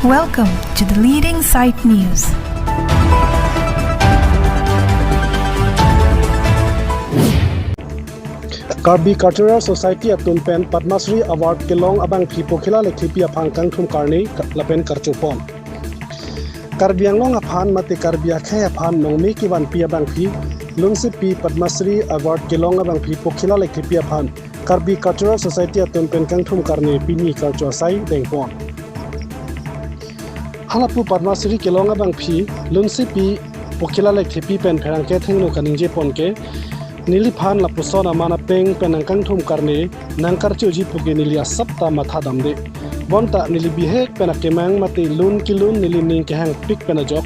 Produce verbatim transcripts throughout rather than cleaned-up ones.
Welcome to the leading site news. Karbi Cultural Society atum pen Padma Shri Award kelong abangphi Pokhila Lekthepi aphan kangthum karne lapen karchopon. Karbi Anglong aphan mate Karbi akhei aphan nongme kevanpi abangphi lunsepi Padma Shri Award kelong abangphi Pokhila Lekthepi aphan Karbi Cultural Society atum pen kangthum karne pini karcho asai dengpon. Halapu Padma Shri kelong abangphi lunsepi Pokhila Lekthepi pen pherangke thengno kaningjepon ke, neliphan lapuson aman apeng pen nangkangthum karne nangkarchoji puke neli asap ta mathadamde. Bonta neli bihek pen akemang mate lun kelun neli ning kehangpik pen ajok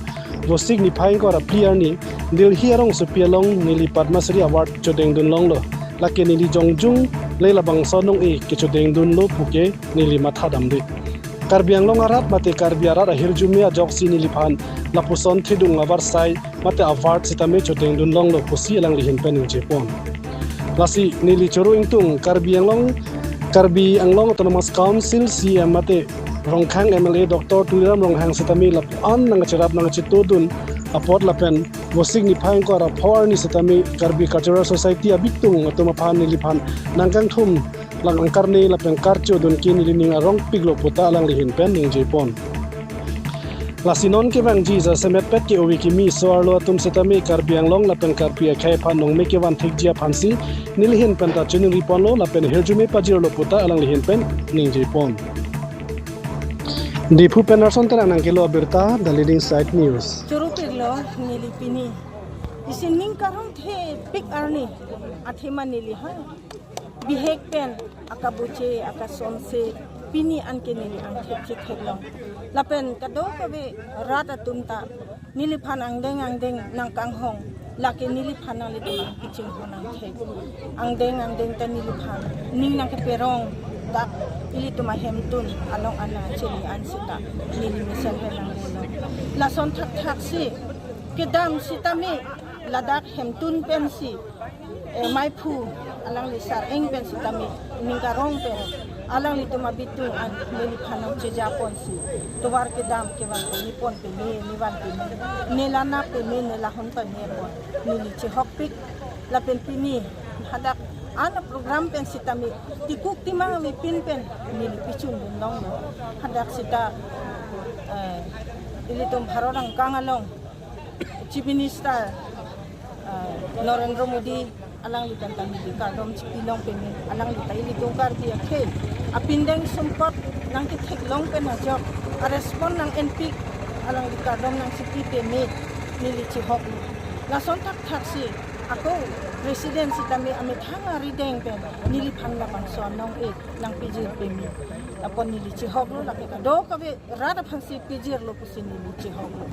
Vosik niphai ingkoi ra phli arni Delhi arongsopi along neli Padma Shri Award chodengdun longlo. Lake neli jongjung le labangso nong-e kechodengdunlo puke neli mathadamde. Karbi Anglong arat mate Karbi arat ahirjume ajoksi neliphan lapuson thedung avarsai mate award sitame chodengdun longlo pusi alangli ahin pen ningjepon. Lasi neli choro ingtung Karbi Anglong, Karbi Anglong Autonomous Council C E M mate Rongkhang M L A Doctor Tuliram Ronghang sitame lapu-an nangkacherap nangkachetodun apot lapen Vosik niphai ingkoi ra pho arni sitame Karbi Cultural Society abitung atum aphan neliphan nangkangthum lang angkarne lapen karchodun ke neli ning arongpiklo puta alangli ahin pen ningjepon. Lasi non kevangji jasemet pet ke-ove kimi so-arlo atum sitame Karbi Anglong lapen Karbi akhei aphan nongme kevan thekji aphansi neli ahin pen ta chiningriponlo lapen ahirjume pajirlo puta alangli ahin pen ningjepon. Diphu pen Arson Terang nangkelo abirta, The Leading Site News. Choro pirlo neli pini. Isi ning karong thepik arni athema neli ha bihek pen akabuche, akasonse, pini anke neli angthek chetheklong. Lapen kadokave rat atum ta neliphan angdeng angdeng nangkanghong, lake neliphan nanglitum aphan kachinghon angthek. Angdeng angdeng ta neliphan ning nangkeperong dak ilitum ahemtun along ana chili ansita neli mesen helang delo. Lason thakthaksi kedam sitame ladak hemtun pensi, eh, maiphu alangli sareng pen sitame ning karong pen alanglitum abitung an neliphan nangchejaponsi tovar kedam kevang pini pon pini, nevan pini, nelana pini, nelahon pini pon neli chehokpik. Lapen pini hadak ana program pen sitame tikuk timang avepin pen neli pichundun longlo. Hadak sita, eh, ilitum Bharat angkang along Chief Minister, uh, Narendra Modi alangli pen ta neli kardom chipilong peme, alangli ta ilitum Karbi akhei apindeng sumpot nangketheklong pen ajok arespond nang-enpik, alangli kardom nangchipi peme neli chehoklo. Lason thakthaksi ako President sitame amethang arideng pen neliphan labangso anong-e nangpijir peme. Apot neli chehoklo, lake kadokave rat aphansi pijirlo pusi neli chehoklo.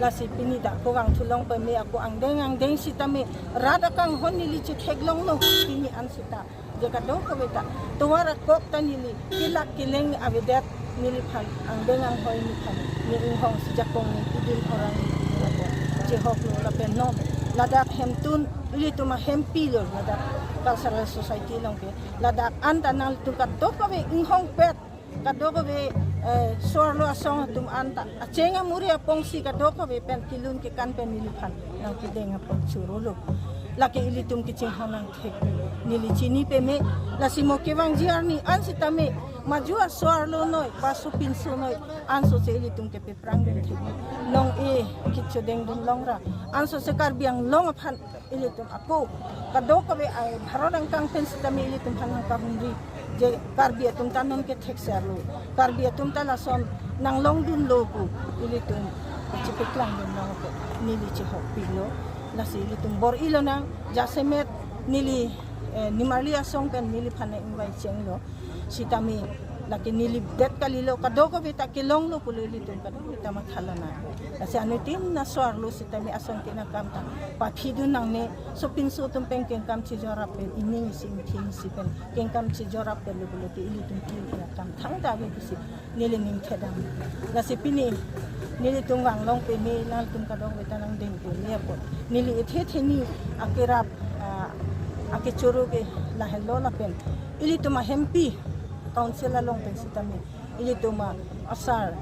Lasi pini dak ako vangthu long peme, ako angdeng angdeng sitame rat akanghon neli chetheklonglo pini an sita. Je kadokave ta tovar akok ta neli kelak keleng avedet, neliphan angdeng anghoi neliphan ne inghongsi jakong ne pidun orang ne chehoklo lapen non ladak hemtun ilitum ahempilo, ladak Cultural Society along ke ladak anta nangtum kadokave inghongpet, kadokave, eh, so-arlo asong atum anta acheng amuri apongsi kadokave pen kelun kekan pen neliphan nangkedeng apon chorolo. Lake ilitum kachinghon angthek neli chini peme. Lasi mo kevangji arni an sitame maju aso-arlo noi ba sopinso noi ansose ilitum kepeprang dun thek, nong-e kechodengdun longra ansose Karbi Anglong aphan ilitum ako kadokave ai Bharat angkang pen sitame ilitum aphan nangkahumri je Karbi atum ta non kethekserlo, Karbi atum ta lason nanglongdunlo pu ilitum chipiklangdun long pu neli chehokpiklo. Lasi ilitum bor-ilo nang, jasemet neli, eh, nimarli asong pen neliphan nang-invite chenglo. Sitame lake neli det kalilo, kadokave ta kelonglo pulo ilitum kadokave ta mathalana. Lasi anuttin aso-arlo sitame ason kenangkam ta paphidun nangne, sopinso atum pen kengkam chejorap pen, ining isi ingthing isi pen kengkam chejorap pen lo pulote ilitum tin kenangkam thangta ave pusi neli ning thedam. Lasi pini nelitum vanglong peme, nangtum kadokave ta nangdeng peme apot neli ethe theni akerap, ah, akechoro ke lahelo lapen ilitum ahempi council along pen sitame ilitum asar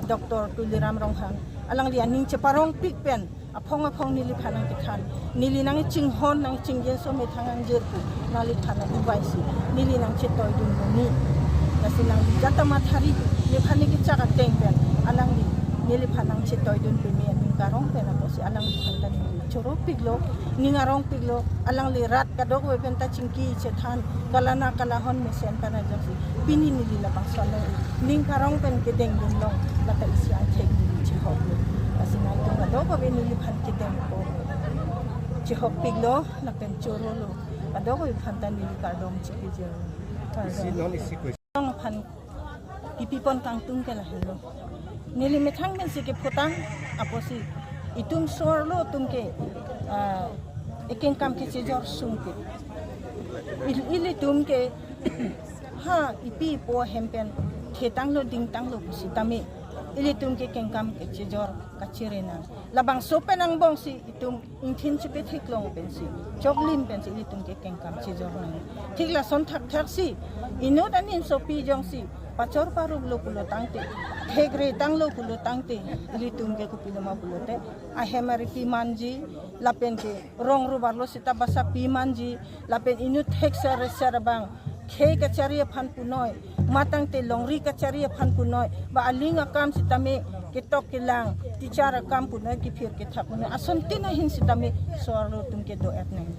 Doctor Tuliram Ronghang, alangli aning cheparongpik pen aphong aphong neliphan nangkethan, neli nangchinghon nangchingjen so methang angjir pu nangliphan nang-ingvaisi, neli nangchetoidun pame. Lasi nangli jata mathari, nephan ne kechak ateng pen alangli neliphan nangchetoidun pame, aning karong pen apotsi alangliphan ta neli choropiklo, ning arongpiklo, alangli rat kadokave pen ta chingki chethan, kalana kalahon mesen pen ajoksi pini neli labangso along ning karong pen kedengdun long, lata isi angthek neli chihoklo. Lasi nangtum kadokave neliphan kedengpo, chihokpiklo lapen chorolo, kadokave aphan ta neli kardom chipijirlo. Isi Kardom. Non isi question. Along aphan kipipon kangtung ke lahenlo. Neli methang pensi kephutang apotsi itum so-arlo atum ke, ah, ekengkam kechejor sungke. Il-, ilitum ke ha ipi ipo ahem pen thetanglo dingtanglo pusitame ilitum ke kengkam kechejor kachere nang. Labangso pen angbongsi itum ingthin chipetheklong pensi, choklim pensi ilitum ke kengkam chejor nang. Thik lason thakthaksi inut aninsopi jongsi pachor paruklo pulo tangte, thekre tanglo pulo tangte, ilitum ke kopiloma pulote, ahem ari pimanji, lapen ke rong rubarlo sita basa pimanji, lapen inut thekser reser abang khei kachari aphan punoi, matangte longri kachari aphan punoi, ba aling akam sitame ketok kelang, teacher akam punoi, kephir kethap punoi, asontin ahin sitame so-arlo atum kedo-et nang.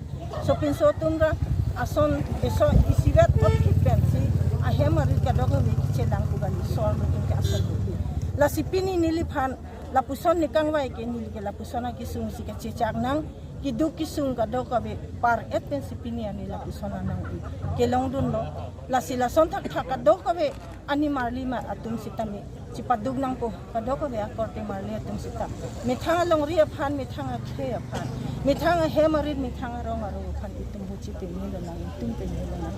Sopinso atum ra ason eso isivet othit pensi ahem arit kadokave chelang pu kali, so-arlo atum ke ason pu. Lasi pini neliphan lapuson ne kangvai ke, neli ke lapuson akesung si kachechak nang, keduk kesung kadokave par-et pensi pini ani lapuson anang-i kelongdunlo. Lasi lason thakthak kadokave ani marli mar atum sitame chipaduk nangpo, kadokave akorte marli atum sita. Methang alongri aphan, methang akhei aphan, methang ahem arit, methang arong arong aphan itum buchi pemelo nang, itum pemelo nang.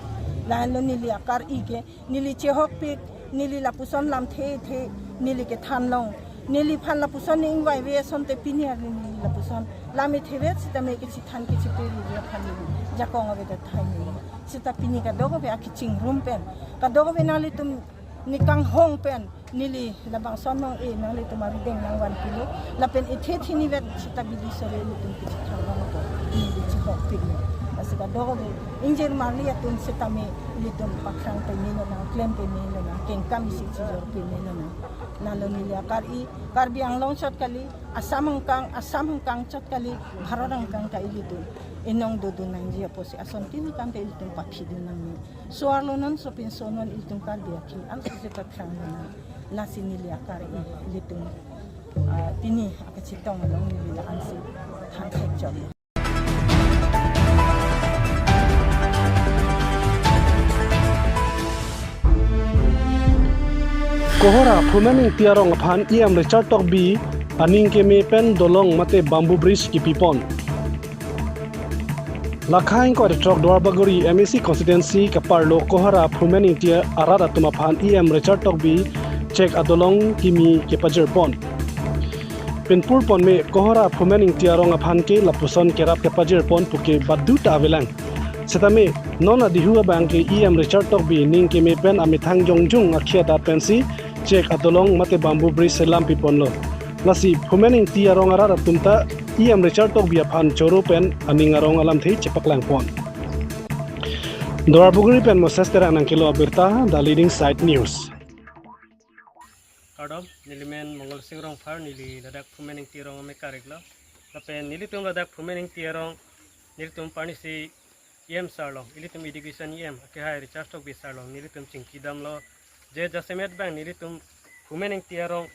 Lahenlo neli akar-i ke, neli chehokpik, neli lapuson lamthe the, neli kethan long. Neliphan lapuson ne ingvaive asonte pini arni neli lapuson lam ithevet sitame kechethan kecheperi aphan neli jakong avedet tahai neli. Sita pini kadokave akechingrum pen, kadokave nanglitum ne kanghong pen, neli labangso anong-e nanglitum arideng nangvanpilo. Lapen ethe thinivet sita bidi sore ilitum kechethan long ko, neli chehokpiklo. Lasi kadokave ingjir marli atum sitame ilitum pakhrang pemelo nang, klem pemelo nang, kengkam isi chejor pemelo nang. Lalo neli akar-i, Karbi Anglong chot kali, Assam angkang, Assam angkang chot kali, Bharat angkang ta ilitum enong dodun nangji apotsi asontin akam ta ilitum paphidun nangji. So-arlo non, sopinso non, ilitum Karbi akhei ansose pakhrang nang. Lasi neli akar-i ilitum, ah, pini akachetong along neli la-ansi thanthek chot. Kohora Phumen Engti arong aphan E M Richard Tokbi aning keme pen dolong mate bamboo bridge kipipon. Lakha ingkoi ra throk Duarbagori M A C constituency kaparlo Kohora Phumen Engti arat atum aphan E M Richard Tokbi chek adolong kimi kepajirpon. Pinpur ponme Kohora Phumen Engti arong aphan ke lapuson kerap kepajirpon puke badu ta avelang. Setame non adihu abang ke E M Richard Tokbi ning keme pen amethang jongjung akhei adat pensi chek adolong mate bamboo bridge selam piponlo. Lasi Phumen Engti arong arat atum ta E M Richard Tokbi aphan choro pen aning arong alamthe chepaklangpon. Duarbagori pen Moses Terang nangkelo abirta, The Leading Side News. Kardom, neli men Mongol Sing Rongphar, neli ladak Phumen Engti arong amekar-iklo. Lapen nelitum ladak Phumen Engti arong, nelitum parnisi E M sir along, ilitum education E M, akehai Richard Tokbi sir along, nelitum chingki damlo. Je jasemet bang nelitum Phumen Engti arong,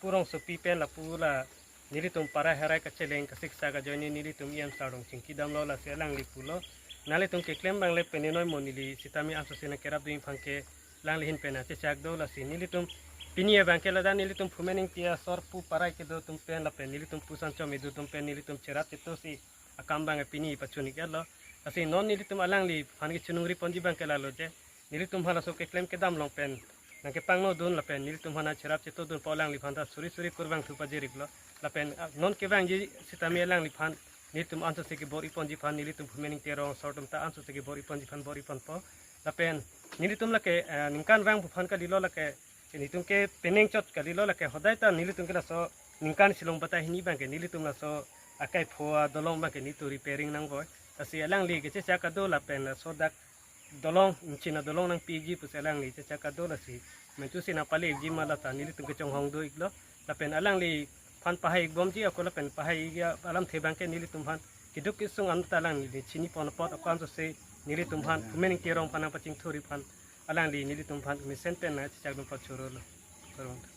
pu rongsopi pen lapu la nelitum parai harai kacheleng kasiksak ajoine nelitum E M sir along chingki damlo, lasi alangli pulo, nanglitum keklem abang le pene noi mo, neli sitame ansose nangkerapdun aphan ke alangli ahin pen achechak do. Lasi nelitum pini abang ke ladak nelitum Phumen Engti asor pu parai kedo atum pen lapen nelitum pusan chom edu atum pen nelitum cherap chetosi akam abang pini pachun-iklo. Lasi non nelitum alangliphan kechiningri ponji abang ke lalo je, nelitum halaso keklem kedam along pen nangkepangno dun lapen nelitum aphan cherap cheto dunpo, alangliphan ta suri suri kurvangthu pajir-iklo. Lapen, ah, non kevangji sitame alangliphan nelitum ansose kebor-iponji aphan, nelitum Phumen Engti arong asor atum ta ansose kebor-iponji aphan bor-iponpo. Lapen nelitum lake, eh, ningkan vang pu aphan kalilo, lake Netum ke penang chot kalilo, lake hodai ta nelitum ke laso ningkan isi along batai hini abang ke nelitum laso akai pho adolong abang ke netum repairing nangvoi. Lasi alangli kechechak kedo lapen laso dak dolong, ingchin adolong nangpiji pusi alangli chechak kedo, lasi mentu si nangpale-ikji ma lata nelitum kechonghong do-iklo. Lapen alangliphan pahai-ikbomji ako lapen pahai-ikji alamthe abang ke nelitumphan keduk kesung anta alangli chini pon apot ako ansose nelitumphan Phumen Ingti Ronghang aphan nangpachingthur-ikphan alangli nelitumphan mesen pen nangchechak dun apot chorolo. Kurvangthu.